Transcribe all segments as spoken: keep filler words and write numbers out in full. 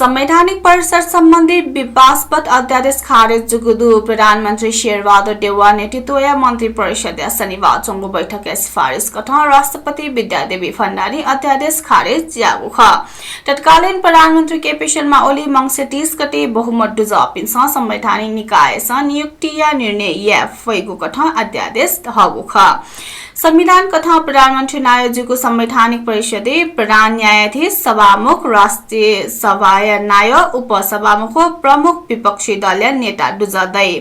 संवैधानिक परिषद सम्बन्धी विवादास्पद अध्यादेश खारेज जूगु दु। प्रधानमन्त्री शेरबहादुर देउवा नेतृत्वया मन्त्री परिषदया शनिबार च्वंगु बैठकया सिफारिस कथं राष्ट्रपति विद्यादेवी भण्डारी अध्यादेश खारेज याःगु खः। तत्कालीन प्रधानमन्त्री केपी शर्मा ओली मंसिर तीस गते बहुमत दुजःपिन्सं संवैधानिक निकायसं नियुक्तिया निर्णय याये फइगु कथं अध्यादेश हःगु खः। संविधान कथं प्रधानमन्त्री नायः जूगु संवैधानिक परिषदय् प्रधान न्यायाधीश, सभामुख, राष्ट्रिय सभाया नायः, उपसभामुख व प्रमुख विपक्षी दलया नेता दुजः दइ।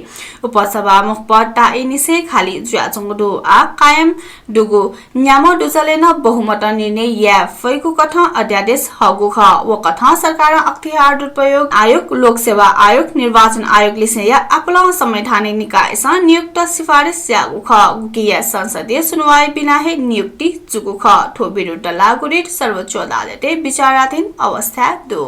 उपसभामुख पद ताःइनिसें खाली जुयाच्वंगु दु। आः कायम दुगु न्याम्ह दुजलय् नं बहुमतं निर्णय याये फइगु कथं अध्यादेश हःगु खः। व कथं सरकारं अख्तियार दुरुपयोग आयोग, लोकसेवा आयोग, निर्वाचन आयोग लिसेंया आपालं संवैधानिक निकायसं नियुक्त सिफारिस याःगु खः। गुकिया संसदीय सुनुवाई बिना हे नियुक्ति जूगु खः। थ्व विरुद्ध लागू रिट सर्वोच्च अदालतय् विचाराधीन अवस्थाय् दु।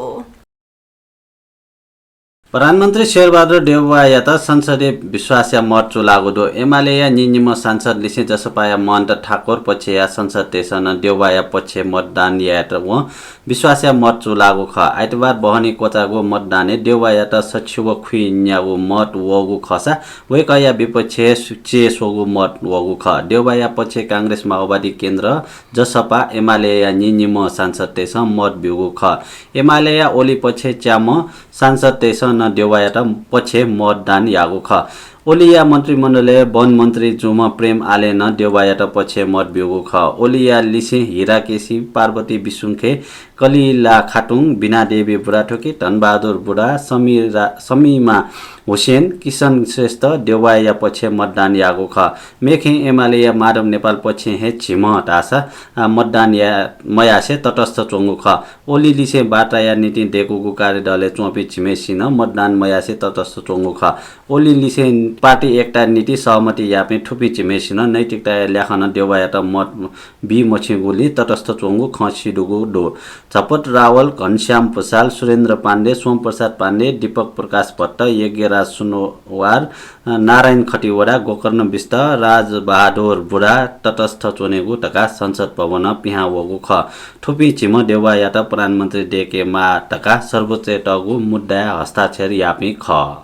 प्रधानमन्त्री शेरबहादुर देउवायात संसदय् विश्वासया मत चूलाःगु दु। एमालेया निनिम्ह सांसद लिसें जसपाया महन्त ठाकुर पक्षया सांसदतय्सं नं देउवाया पक्षय् मतदान यायेत वं विश्वासया मत चूलाःगु खः। आइतबार बहनी क्वचाःगु मतदानय् देउवायात सछि व खुइन्यागू मत वःगु खःसा वय्कःया विपक्षय् सु-, च्यय्स्वंगू मत वःगु खः। देउवाया पक्षय् कांग्रेस, माओवादी केन्द्र, जसपा, एमालेया निनिम्ह सांसदतय्सं मत ब्यूगु खः। एमालेया ओली पक्षय् च्याम्ह सांसदतय्सं नं देउवायात पक्षय् मतदान याःगु खः। ओलीया मन्त्रीमण्डलय् वन मन्त्री जूम्ह प्रेम आलें नं देउवायात पक्षय् मत ब्यूगु खः। ओलीया लिसें हिराकेशी, पार्वती विसुंखे, कलिला खातुङ, बिनादेवी बुढाथोकी, धनबहादुर बुढा, समिरा-, समिमा हुसेन, किशन श्रेष्ठ देउवाया पक्षय् मतदान याःगु खः। मेखें एमालेया माधव नेपाल पक्षय् हे झिम्ह धाःसा, आ, मतदान या-, मयासें तटस्थ च्वंगु खः। ओली लिसें वार्ताया निंतिं दय्कूगु कार्यदलय् च्वंपिं झिम्हेसिनं मतदान मयासें तटस्थ च्वंगु खः। ओली लिसें पार्टी एकताया निंतिं सहमति याःपिं थुपिं झिम्हेसिनं नैतिकताया ल्याखं नं देउवायात मत बी मछिंगुलिं तटस्थ च्वंगु खँ सिधुगु दु। झपट रावल, घनश्याम भुसाल, सुरेन्द्र पाण्डे, सोमप्रसाद पाण्डे, दीपक प्रकाश भट्ट, यज्ञराज सुनवार, नारायण खतिवडा, गोकर्ण विष्ट, राजबहादुर बुढा तटस्थ च्वनेगु धकाः संसद भवनं पिहां वःगु खः। थुपिं झिम्ह देउवायात प्रधानमन्त्री दय्केमाः धकाः सर्वोच्चय् तःगु मुद्दाय् हस्ताक्षर याःपिं खः।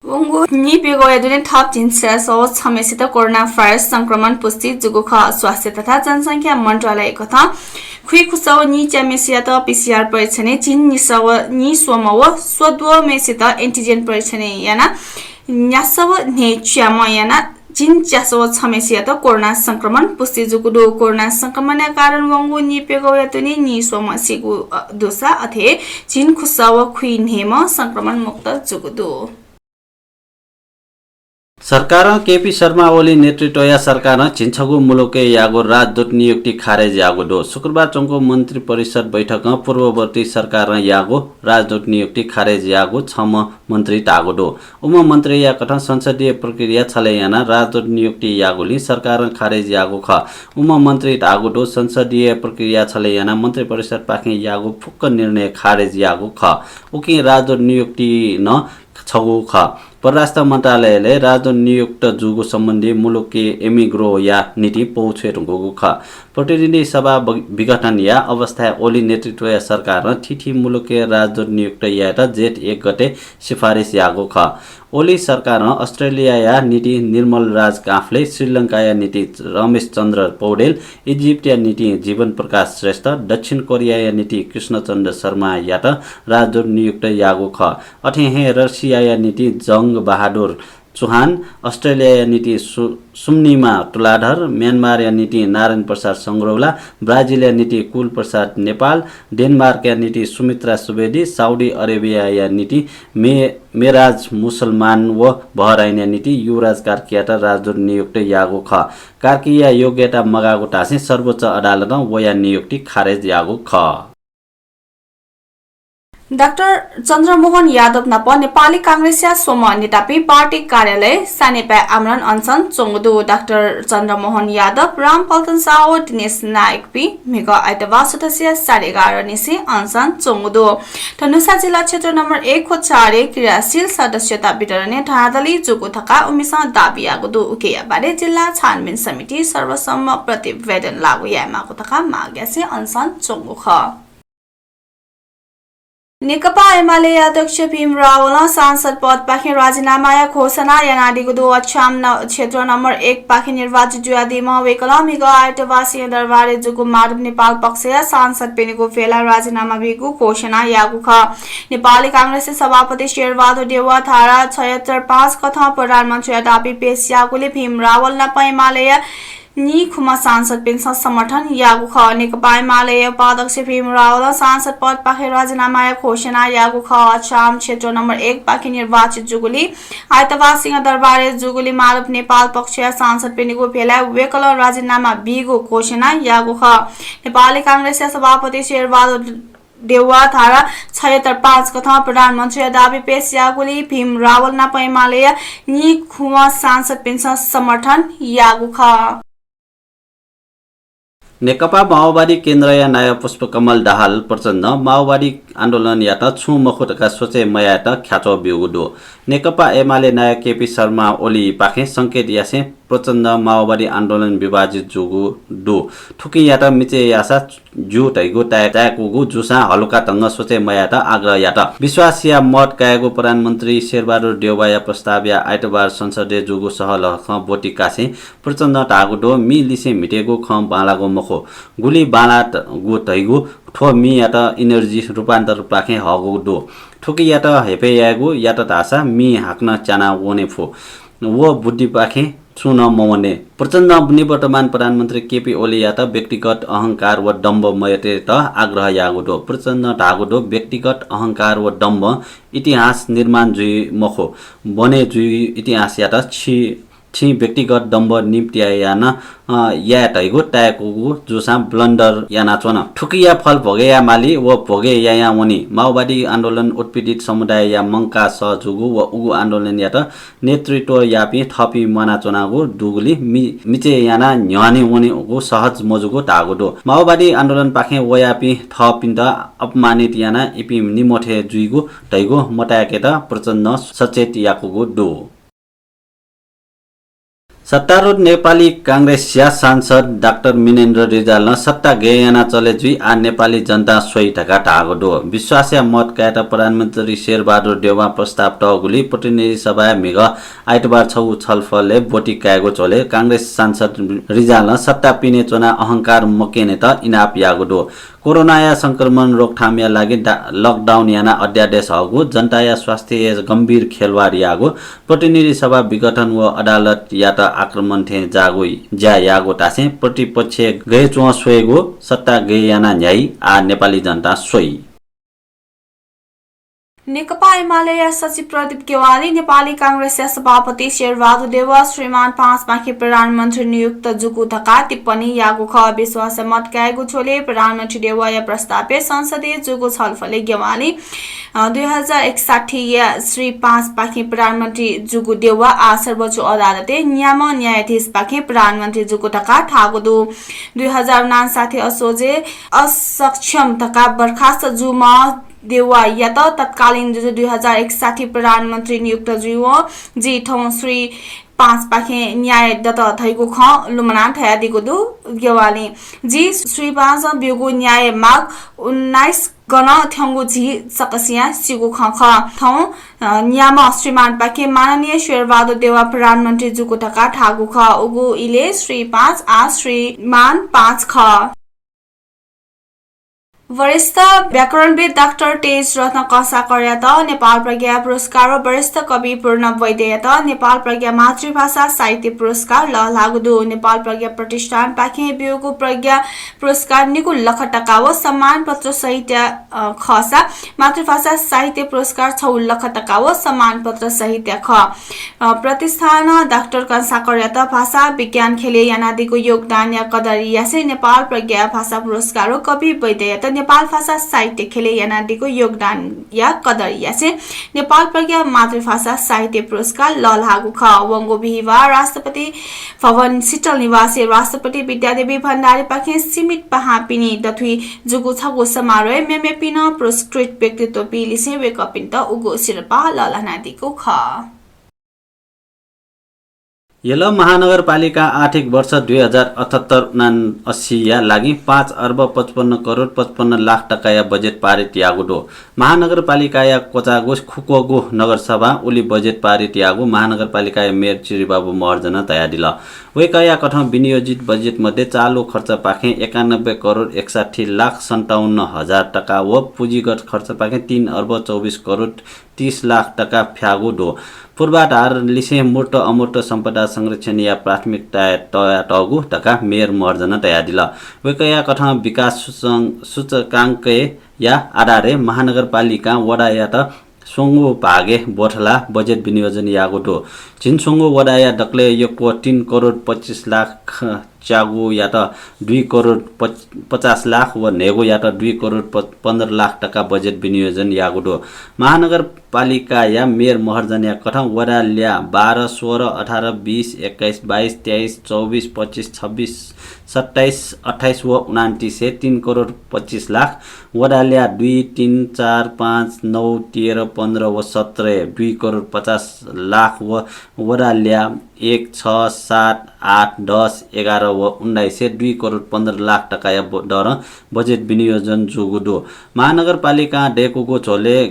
वंगु नीप्यघौया दुने थप झिंछसः व छम्हेसित कोरोना भाइरस संक्रमण पुष्टि जूगु खः। स्वास्थ्य तथा जनसंख्या मन्त्रालय कथं खुइखुसः व नीच्याम्हेसियात पीसीआर परीक्षणय् झिंनिसः व नीस्वम्ह व स्वद्वःम्हेसित एन्टिजेन परीक्षणय् यानाः न्यासः व न्हय्च्याम्ह यानाः झिंच्यासः व छम्हेसियात कोरोना संक्रमण पुष्टि जूगु दु। कोरोना संक्रमणया कारणं वंगु नीप्यघौया दुने नीस्वम्ह सीगु, अ, दुसा अथे झिंखुसः व खुइन्हय्म्ह संक्रमण मुक्त जूगु दु। सरकारं केपी शर्मा ओली नेतृत्वया सरकारं झिंछगू मुलुकय् याःगु राजदूत नियुक्ति खारेज याःगु दु। शुक्रबार च्वंगु मन्त्री परिषद बैठकं पूर्ववर्ती सरकारं याःगु राजदूत नियुक्ति खारेज याःगु छम्ह मन्त्रीं धाःगु दु। उम्ह मन्त्रीया कथं संसदीय प्रक्रिया छलय् यानाः राजदूत नियुक्ति याःगुलिं सरकारं खारेज याःगु खः। उम्ह मन्त्रीं धाःगु दु, संसदीय प्रक्रिया छलय् यानाः मन्त्री परिषदपाखें याःगु फुक्क निर्णय खारेज याःगु खः। उकिं राजदूत नियुक्ति नं छगू खः। परराष्ट्र मन्त्रालयले राजदूत नियुक्त जूगु सम्बन्धी मुलुकय् एमिग्रोया निंतिं पौ छ्वये धुंकूगु खः। प्रतिनिधि सभा ब-, विघटनया अवस्थाय् ओली नेतृत्वया सरकारं थीथी मुलुकय् राजदूत नियुक्त यायेत जेठ एक गते सिफारिस याःगु खः। ओली सरकारं अस्ट्रेलियाया निंतिं निर्मल राज काफ्ले, श्रीलंकाया निंतिं रमेश चन्द्र पौडेल, इजिप्टया निंतिं जीवन प्रकाश श्रेष्ठ, दक्षिण कोरियाया निंतिं कृष्णचन्द्र शर्मायात राजदूत नियुक्त याःगु खः। अथे हे रसियाया निंतिं जंग बहादुर चुहान, अस्ट्रेलियाया निंतिं सु-, सुम्निमा तुलाधर, म्यानमारया निंतिं नारायण प्रसाद संग्रौला, ब्राजिलया निंतिं कुल प्रसाद नेपाल, डेनमार्कया निंतिं सुमित्रा सुवेदी, साउदी अरेबियाया निंतिं मे-, मेराज मुसलमान व बहराइनया निंतिं युवराज कार्कीयात राजदूत नियुक्त याःगु खः। कार्कीया योग्यता मगाःगु धासें सर्वोच्च अदालतं वया नियुक्ति खारेज याःगु खः। डाक्टर चन्द्रमोहन यादव नाप नेपाली कांग्रेसया स्वम्ह नेतापिं पार्टी कार्यालय सानेपाय् आमरण अनसन च्वंगु दु। डाक्टर चन्द्रमोहन यादव, रामपल्टन साहु, दिनेश नायकपिं म्हिगः आइतबार सुथसिया साढे एघार निसें अनसन च्वंगु दु। धनुषा जिल्ला क्षेत्र नम्बर एक व चारय् क्रियाशील सदस्यता वितरणय् धाँधली जूगु धकाः उमिसं दाबी याःगु दु। उकिया बारे जिल्ला छानबिन समितिं सर्वसम्म प्रतिवेदन लागू यायेमाःगु धकाः माग यासें अनसन च्वंगु खः। नेकपा एमाले अध्यक्ष भीम रावलं सांसद पदपाखें राजीनामाया घोषणा यानादीगु दु। अछाम न-, क्षेत्र नम्बर एक पाखें निर्वाचित जुयादीम्ह वय्कलं म्हिगः आइतबार सिंहदरबारय् जूगु माधव नेपाल पक्षया सांसद प्यनीगु भेलाय् राजीनामा बीगु घोषणा याःगु खः। नेपाली कांग्रेसया सभापति शेरबहादुर देउवा धारा छयत्तर पाँच कथं प्रधानमन्त्रीया दाबी पेश याःगुलिं भीम रावल नाप एमालेया नीखुम्ह सांसदपिन्सं समर्थन याःगु खः। नेकपा एमालेया उपाध्यक्ष भीम रावलं सांसद पदपाखें राजीनामाया घोषणा याःगु खः। अछाम क्षेत्र नम्बर एक पाखें निर्वाचित जूगुलिं आइतबार सिंहदरबारय् जूगुलिं माधव नेपाल पक्षया सांसद प्यनीगु भेलाय् वय्कलं राजीनामा बीगु घोषणा याःगु खः। नेपाली कांग्रेसया सभापति शेरबहादुर देउवा धारा छयत्तर पाँच कथं प्रधानमन्त्रीया दाबी पेश याःगुलिं भीम रावल नाप एमालेया नीखुम्ह सांसदपिन्सं समर्थन याःगु खः। नेकपा माओवादी केन्द्रया नायः पुष्पकमल दाहाल प्रचण्डं माओवादी आन्दोलनयात छुं मखु धकाः सोचे मयायेत ख्याच्वः ब्यूगु दु। नेकपा एमाले नायः केपी शर्मा ओलीपाखें संकेत यासें प्रचण्डं माओवादी आन्दोलन विभाजित जूगु दु। थुकियात मिचे याःसा ज्यू धइगु ताय्-, ताय्‌कूगु जूसां हलुका ढंगं सोचे मयायेत आग्रह यात। विश्वासया मत कायेगु प्रधानमन्त्री शेरबहादुर देउवाया प्रस्तावया आइतबार संसदय् जूगु सहलहखं ब्वति कासें प्रचण्डं धाःगु दु, मी लिसें म्हितेगु खँ बांलाःगु मखु। गुलि बांलाःगु धइगु थ्व मीयात energy रूपान्तरपाखें हःगु दु। थुकियात हेफय् यायेगु यात धाःसा मी हाकनं च्याना वने फु। व बुद्धिपाखें छुं नं मवने। प्रचण्डं निवर्तमान प्रधानमन्त्री केपी ओलीयात व्यक्तिगत अहंकार व दम्भ मयतेत आग्रह याःगु दु। प्रचण्डं धाःगु दु, व्यक्तिगत अहंकार व दम्भं इतिहास निर्माण जुइ मखु, बने जुइ इतिहासयात छि-, छिं व्यक्तिगत दम्भ निम्तिया याना, अ, याये धइगु ताय्‌कूगु जूसां blunder यानाच्वन। थुकिया फल भोगे यायेमाली व भोगे यायां वनी। माओवादी आन्दोलन उत्पीडित समुदायया मंकाः सः जूगु व उगु आन्दोलनयात नेतृत्व याःपिं थःपिं म्वानाच्वनागु दुगुलिं मि-, मिचे यानाः न्ह्यःने वनेगु सहज मजूगु धाःगु दु। माओवादी आन्दोलनपाखें वयापिं थःपिन्त अपमानित यानाः इपिं निम्वथे जुइगु धइगु मताय्‌केत प्रचण्डं सचेत याकूगु दु। सत्तारूढ नेपाली कांग्रेसया सांसद डाक्टर मिनेन्द्र रिजालं सत्ता गय् यानाः चले जुइ आः नेपाली जनतां स्वइ धकाः धाःगु दु। विश्वासया मत कायेत प्रधानमन्त्री शेरबहादुर देउवां प्रस्ताव तःगुलिं प्रतिनिधि सभाय् म्हिगः आइतबार छगू छलफलय् ब्वति कायेगु झ्वलय् कांग्रेस सांसद रिजालं सत्ता पिने च्वनाः अहंकार मक्यनेत इनाप याःगु दु। कोरोनाया संक्रमण रोकथामया लागि डा-, lockdown यानाः अध्यादेश हःगु, जनताया स्वास्थ्यया गम्भीर खेलवाड याःगु, प्रतिनिधि सभा विघटन व अदालतयात आक्रमण थें जाःगु ज्या याःगु धासें प्रतिपक्षय् गय् च्वं स्वयेगु, सत्ता गय् यानाः न्ह्याइ, आः नेपाली जनतां स्वइ। नेकपा एमालेया सचिव प्रदीप ज्ञवालीं नेपाली कांग्रेसया सभापति शेरबहादुर देउवा श्रीमान पाँचपाखें प्रधानमन्त्री नियुक्त जूगु धकाः टिप्पणी याःगु खः। विश्वासया मत कायेगु झ्वलय् प्रधानमन्त्री देउवाया प्रस्तावय् संसदय् जूगु छलफलय् ज्ञवालीं, अ, दुई हजार एकसठ्ठीया श्री पाँचपाखें प्रधानमन्त्री जूगु देउवा आः सर्वोच्च अदालतय् नियामक न्यायाधीशपाखें प्रधानमन्त्री जूगु धकाः धाःगु दु। दुई हजार उनान्साठी असोजय् असक्षम धकाः बर्खास्त जूम्ह देउवायात तत्कालीन जुजुं दुई हजार एकसठ्ठी प्रधानमन्त्री नियुक्त जुइवं जि थौं श्री पाँचपाखें न्याय दत धइगु खँ लुमनाः धयादीगु दु। ज्ञवालीं, जि श्री पाँचं ब्यूगु न्याय माघ उन्नाइस गन थ्यंगु झी सकसियां स्यूगु खँ खः। थौं, अ, नियामक श्रीमानपाखें माननीय शेरबहादुर देउवा प्रधानमन्त्री जूगु धकाः धाःगु खः। उगु इलय् श्री पाँच आः श्रीमान पाँच खः। वरिष्ठ व्याकरणविद् डाक्टर तेजरत्न कंसाकारयात नेपाल प्रज्ञा पुरस्कार व वरिष्ठ कवि पूर्ण वैद्ययात नेपाल प्रज्ञा मातृभाषा साहित्य पुरस्कार लःल्हाःगु दु। नेपाल प्रज्ञा प्रतिष्ठानपाखें ब्यूगु प्रज्ञा पुरस्कार निगू लख तका व सम्मान पत्र सहितया, अ, खःसा मातृभाषा साहित्य पुरस्कार छगू लख तका व सम्मान पत्र सहितया खः। अ, प्रतिष्ठानं डाक्टर कंसाकारयात भाषा विज्ञान ख्यलय् यानादीगु योगदानया कदर यासें नेपाल प्रज्ञा भाषा पुरस्कार व कवि वैद्ययात नेपाल भाषा साहित्य ख्यलय् यानादीगु योगदानया कदर यासें नेपाल प्रज्ञा मातृभाषा साहित्य पुरस्कार लःल्हाःगु खः। वंगु बिहिबार राष्ट्रपति भवन शीतल निवासय् राष्ट्रपति विद्यादेवी भण्डारीपाखें सीमित पाहांपिनि दथुइ जूगु छगू समारोहय् मेमेपिं पुरस्कृत व्यक्तित्वपिं लिसें वय्कःपिन्त उगु सिरपाः लःल्हानादीगु खः। यल महानगरपालिकां आर्थिक वर्ष दुई हजार अठहत्तर उनासीया लागि पाँच अर्ब पचपन्न करोड पचपन्न लाख टकाया बजेट पारित याःगु दु। महानगरपालिकाया क्वचाःगु खुक्वःगु नगरसभां उलि बजेट पारित याःगु महानगरपालिकाया मेयर चिरिबाबु महर्जनं धयादिल। वय्कःया कथं विनियोजित बजेट मध्ये चालु खर्चपाखें एकानब्बे करोड एकसट्ठी लाख सन्ताउन्न हजार टका व पुँजीगत खर्चपाखें तीन अर्ब चौबिस करोड तीस लाख टका फ्याःगु दु। पूर्वाधार लिसें मूर्त अमूर्त सम्पदा संरक्षणया प्राथमिकताय् तयातःगु धकाः मेयर महर्जनं धयादिल। वय्कःया कथं विकास सूचं-, सूचकाङ्कया आधारय् महानगरपालिकां वडायात स्वंगू भागय् ब्वथला बजेट विनियोजन याःगु दु। झिंस्वंगू वडाया दकलय् यक्व तीन करोड पच्चिस लाख च्यागूयात दुई करोड पच-, पचास लाख व न्हय्गूयात दुई करोड प-, पन्ध्र लाख टका बजेट विनियोजन याःगु दु। महानगरपालिकाया मेयर महर्जनया कथं वडा ल्याः बाह्र, सोह्र, अठार, बिस, एक्काइस, बाइस, तेइस, चौबिस, पच्चिस, छब्बिस, सत्ताइस, अट्ठाइस व उनान्तिसय् तीन करोड पच्चिस लाख, वडा ल्याः दुई, तीन, चार, पाँच, नौ, तेह्र, पन्ध्र व सत्रय् दुई करोड पचास लाख व वडा ल्याः एक, छ, सात, आठ, दस, एघार व उन्नाइसय् दुई करोड पन्ध्र लाख टकाया ब-, दरं बजेट विनियोजन जूगु दु। महानगरपालिकां दय्कूगु झ्वलय्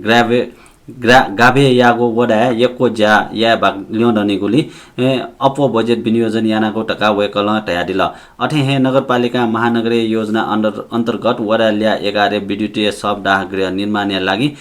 ग्राभे-, ग्रा-, गाभेयागु वडाय् यक्व ज्या याये बाक ल्यं दनिगुलिं, ए, अप्वः बजेट विनियोजन यानागु धकाः वय्कलं धयादिल। अथे हे नगरपालिकां महानगरीय योजना अन्तर्गत वडा ल्याः एघारय् विद्युतीय शवदाह गृह निर्माणया लागि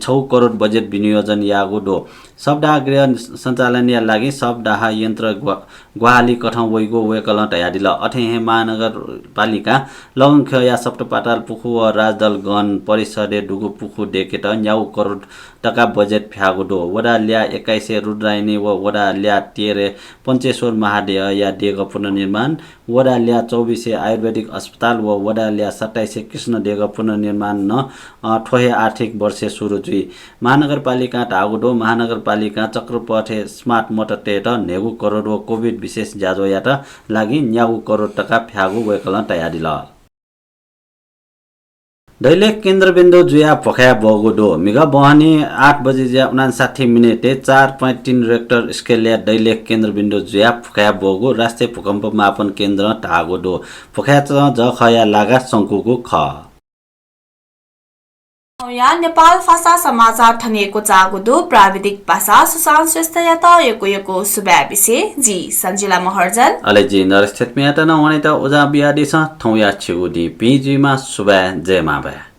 छगू करोड बजेट विनियोजन याःगु दु। शवदाह गृह सञ्चालनया लागि शवदाह यन्त्र ग्वा-, ग्वाहालि कथं वइगु वय्कलं धयादिल। अथे हे महानगरपालिकां लगंख्यःया सप्तपाताल पुखू व राजदल गहन परिसरय् दुगु पुखू दय्केत न्यागू करोड टका बजेट फ्याःगु दु। वडा ल्याः एक्काइसय् रुद्रायणी व वडा ल्याः तेह्रय् पञ्चेश्वर महादेवया देगः पुनर्निर्माण, वडा ल्याः चौबिसय् आयुर्वेदिक अस्पताल व वडा ल्याः सत्ताइसय् कृष्ण देगः पुनर्निर्माण नं, अ, थ्व हे आर्थिक वर्षय् सुरु जुइ। महानगरपालिकां धाःगु दु, महानगरपालिकां चक्रपथय् स्मार्ट मत तयेत न्हय्गू करोड व कोभिड विशेष ज्याझ्वःयात लागि न्यागू करोड टका फ्याःगु वय्कलं धयादिल। दैलेख केन्द्रबिन्दु जुयाः भुखाय् ब्वःगु दु। म्हिगः बहनी आठ बजे जुयाः उनान्साठी मिनेटय् चार point तीन रेक्टर स्केलया दैलेख केन्द्रबिन्दु जुयाः भुखाय् ब्वःगु राष्ट्रिय भूकम्प मापन केन्द्रं धाःगु दु। भुखाय् चं जःखःया लागा संकूगु खः। थौंया नेपाल भाषा समाचार थन हे क्वचाःगु दु। प्राविधिक भाषा सुशान्त श्रेष्ठयात यक्व यक्व सुभाय् बिसें जि सञ्जिला महर्जन। अले जि नरेश थेत्मियात नं वनेत उजां बियादिसँ। थौंया छिगु दिं भिं जुइमा। सुभाय्, जय मांभाय्।